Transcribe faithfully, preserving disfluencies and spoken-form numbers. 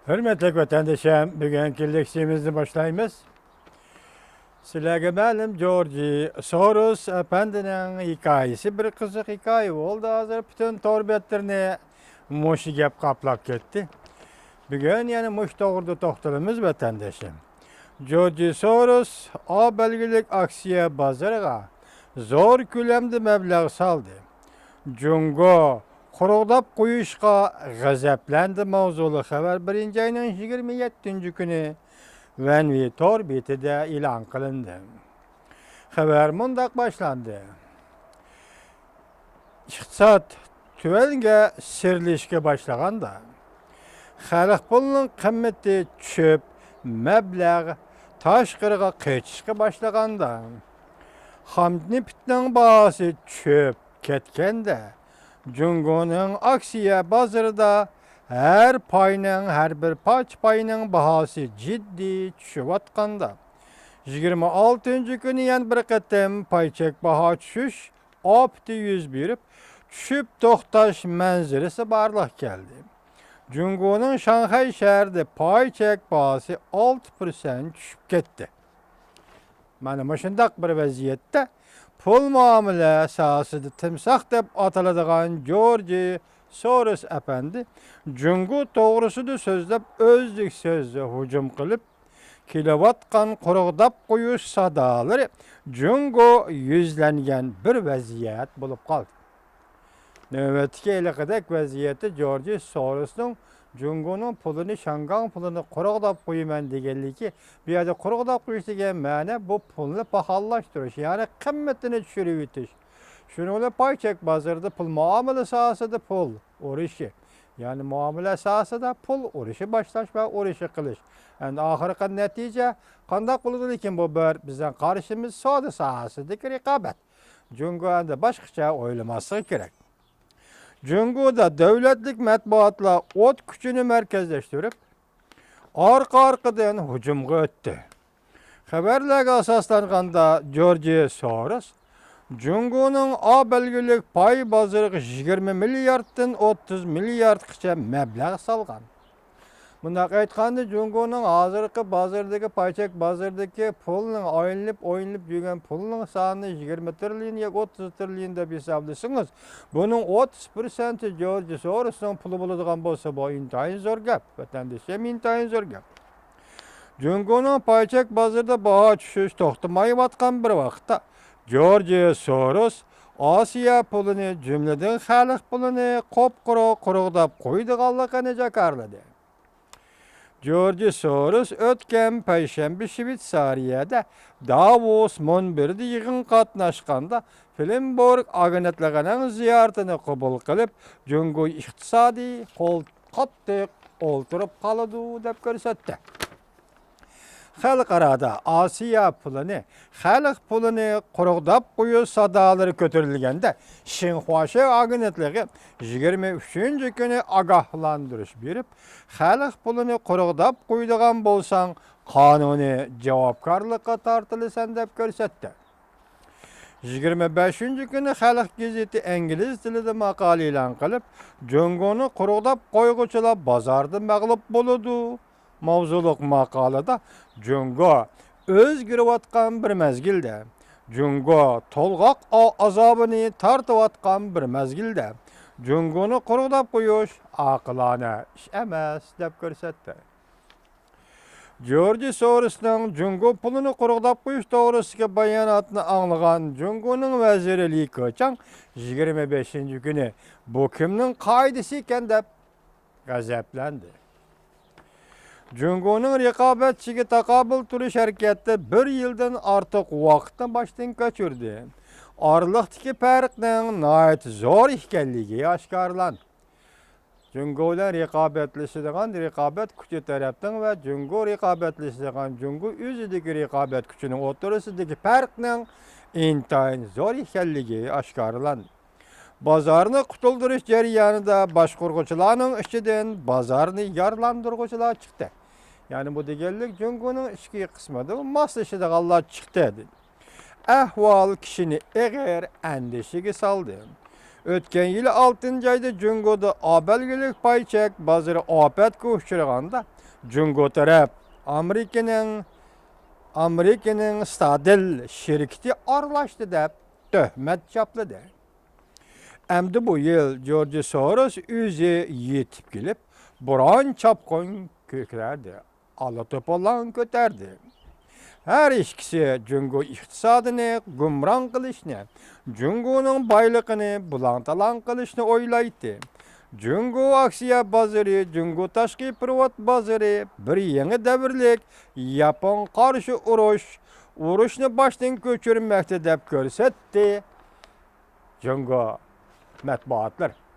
ھۆرمەتلىك ۋەتەندىشىم، بۈگۈنكى لېكسىيىمىزنى باشلايمىز. سىلەرگە مەلۇم، جورجى سوروس ئەپەندىنىڭ ھېكايىسى بىر قىزىق ھېكايە بولدى. ھازىر پۈتۈن تور بەتلىرىنى مۇشۇ گەپ قاپلاپ كەتتى. بۈگۈن يەنە مۇشۇ توغرىدا توختىلىمىز، ۋەتەندىشىم. جورجى سوروس ئا بەلگىلىك ئاكسىيە بازىرىغا زور كۆلەمدە مەبلەغ سالدى. جۇڭگو قۇرغۇداپ قويۇشقا غەزەپلەندى ماۋزۇلۇق خەۋەر بىرىنچى ئاينىڭ يىگىرمە يەتتىنچى كۈنى ۋەنۋى تور بېتىدە ئېلان قىلىندى. خەۋەر مۇنداق باشلاندى: ئىقتىساد تۆۋەنگە سىيرىلىشقا باشلىغاندا، خەلق پۇلىنىڭ قىممىتى چۈشۈپ، مەبلەغ تاشقىرىغا قېچىشقا باشلىغاندا، خام نېفىتنىڭ باھاسى چۈشۈپ كەتكەندە، جۇڭگونىڭ ئاكسىيە بازىرىدا ھەر پاينىڭ، ھەر بىر پارچە پاينىڭ باھاسى جىددىي چۈشۈۋاتقاندا، يىگىرمە ئالتىنچى كۈنى يەنە بىر قېتىم پاي چەك باھا چۈشۈش ئاپىتى يۈز بېرىپ، چۈشۈپ توختاش مەنزىرىسى بارلىققا كەلدى. جۇڭگونىڭ شاڭخەي شەھىرىدە پاي چەك باھاسى ئالتە پىرسەنت چۈشۈپ كەتتى. مانا مۇشۇنداق بىر ۋەزىيەتتە پۇل مۇئامىلە ساھەسىدە تىمساھ دەپ ئاتىلىدىغان جورجى سوروس ئەپەندى جۇڭگو توغرىسىدا سۆزلەپ، ئۆزلۈكسىز ھۇجۇم قىلىپ، كېلىۋاتقان قۇرغۇداپ قويۇش سادالىرى جۇڭگو يۈزلەنگەن بىر ۋەزىيەت بولۇپ قالدى. نۆۋەتتىكى ھېلىقىدەك ۋەزىيەتتە جورجى سورسنىڭ جۇڭگونىڭ پۇلىنى، شاڭگاڭ پۇلىنى قۇرغۇداپ قويىمەن دېگەنلىكى، بۇ يەردە قۇرغۇداپ قويۇش دېگەن مەنە، بۇ پۇلنى پاخاللاشتۇرۇش، يەنى قىممىتىنى چۈشۈرۈۋېتىش. شۇنىڭ بىلەن پاي چەك بازىرىدا پۇل مۇئامىلە ساھەسىدە پۇل ئۇرۇشى، يەنى مۇئامىلە ساھەسىدە پۇل ئۇرۇشى باشلاش ۋە ئۇرۇشى قىلىش. ئەمدى ئاخىرقى نەتىجە قانداق بولىدۇ؟ لېكىن بۇ بىر بىزنىڭ قارىشىمىز سودا ساھەسىدىكى رىقابەت. جۇڭگو ئەمدى باشقىچە ئويلىماسلىقى كېرەك. جۇڭگودا دۆلەتلىك مەتبۇئاتلار ئوت كۈچىنى مەركەزلەشتۈرۈپ، ئارقا-ئارقىدىن ھۇجۇمغا ئۆتتى. خەۋەرلەرگە ئاساسلانغاندا، جورجى سوروس جۇڭگونىڭ ئا بەلگىلىك پاي بازىرىغا يىگىرمە مىلياردتىن ئوتتۇز مىلياردقىچە مەبلەغ سالغان. مۇنداق ئېيتقاندا، جۇڭگونىڭ ھازىرقى بازىرىدىكى، پاي چەك بازىرىدىكى پۇلنىڭ، ئايلىنىپ، ئوينىلىپ يۈرگەن پۇلنىڭ سانىنى يىگىرمە تىرىليون ياكى ئوتتۇز تىرىليون دەپ ھېسابلىسىڭىز، بۇنىڭ ئوتتۇز پىرسەنتى جورج سورسنىڭ پۇلى بولىدىغان بولسا، بۇ ئىنتايىن زور گەپ، ۋەتەندىشىم، ئىنتايىن زور گەپ. جۇڭگونىڭ پاي چەك بازىرىدا باھا چۈشۈش توختىمايۋاتقان بىر ۋاقىتتا، جورج سوروس ئاسىيا پۇلىنى، جۈملىدىن خەلق پۇلىنى قۇپقۇرۇق قۇرغۇداپ قويىدىغانلىقىنى جاكارلىدى. جورج سوروس ئۆتكەن پەيشەنبە شۋېتسارىيەدە داۋوس مۇنبىرىدە يىغىنغا قاتناشقاندا، فىلمبورگ ئاگېنتلىقىنىڭ زىيارىتىنى قوبۇل قىلىپ، جۇڭگو ئىقتىسادى قول-، قاتتىق ئولتۇرۇپ قالىدۇ، دەپ كۆرسەتتى. خەلقئارادا ئاسىيا پۇلىنى، خەلق پۇلىنى قۇرغۇداپ قويۇش سادالىرى كۆتۈرۈلگەندە، شىنخۇاشې ئاگېنتلىقى يىگىرمە ئۈچىنچى كۈنى ئاگاھلاندۇرۇش بېرىپ، خەلق پۇلىنى قۇرغۇداپ قويىدىغان بولساڭ، قانۇنىي جاۋابكارلىققا تارتىلىسەن، دەپ كۆرسەتتى. يىگىرمە بەشىنچى كۈنى خەلق گېزىتى ئىنگلىز تىلىدا ماقالە ئېلان قىلىپ، جۇڭگونى قۇرغۇداپ قويغۇچىلار بازاردا مەغلۇپ بولىدۇ ماۋزۇلۇق ماقالىدا، جۇڭگو ئۆزگىرىۋاتقان بىر مەزگىلدە، جۇڭگو تولغاق ئا-، ئازابىنى تارتىۋاتقان بىر مەزگىلدە، جۇڭگونى قۇرغۇداپ قويۇش ئاقىلانە ئىش ئەمەس، دەپ كۆرسەتتى. جورج سورسنىڭ جۇڭگو پۇلىنى قۇرغۇداپ قويۇش توغرىسىدىكى باياناتنى ئاڭلىغان جۇڭگونىڭ ۋەزىرى لى كېچاڭ يىگىرمە بەشىنچى كۈنى، «بۇ كىمنىڭ قائىدىسى ئىكەن؟» دەپ غەزەپلەندى. جۇڭگونىڭ رىقابەتچىگە تاقابىل تۇرۇش ھەرىكەتتە بىر يىلدىن ئارتۇق ۋاقىتنى باشتىن كەچۈردى. ئارىلىقتىكى پەرقنىڭ ناھايىتى زور ئىكەنلىكى ئاشكارىلاندى. جۇڭگو بىلەن رىقابەتلىشىدىغان رىقابەت كۈچى تەرەپنىڭ ۋە جۇڭگو رىقابەتلىشىدىغان جۇڭگو ئۆزىدىكى رىقابەت كۈچىنىڭ ئوتتۇرىسىدىكى پەرقنىڭ ئىنتايىن زور ئىكەنلىكى ئاشكارىلاندى. بازارنى قۇتۇلدۇرۇش جەريانىدا باشقۇرغۇچىلارنىڭ ئىچىدىن بازارنى يارىلاندۇرغۇچىلار چىقتى. يەنى بۇ دېگەنلىك، جۇڭگونىڭ ئىچكى قىسمىدا ماسلىشىدىغانلار چىقتى، دېدى. ئەھۋال كىشىنى ئېغىر ئەندىشىگە سالدى. ئۆتكەن يىلى ئالتىنچى ئايدا جۇڭگودا ئا بەلگىلىك پاي چەك بازىرى ئاپەتكە ئۇچرىغاندا، جۇڭگو تەرەپ ئامېرىكىنىڭ، ئامېرىكىنىڭ ستادىل شىركىتى ئارىلاشتى دەپ تۆھمەت چاپلىدى. ئەمدى بۇ يىل جورج سوروس ئۆزى يېتىپ كېلىپ، بوران چاپقۇن كۆكرەردى، ئالا توپىلاڭ كۆتەردى. ھەر ئىككىسى جۇڭگو ئىقتىسادىنى گۇمران قىلىشنى، جۇڭگونىڭ بايلىقىنى بۇلاڭ-تالاڭ قىلىشنى ئويلايتتى. جۇڭگو ئاكسىيە بازىرى، جۇڭگو تاشقى پېرېۋوت بازىرى بىر يېڭى دەۋرلىك ياپونغا قارشى ئۇرۇش، ئۇرۇشنى باشتىن كۆچۈرمەكتە دەپ كۆرسەتتى. جۇڭگو مەتبۇئاتلىرى.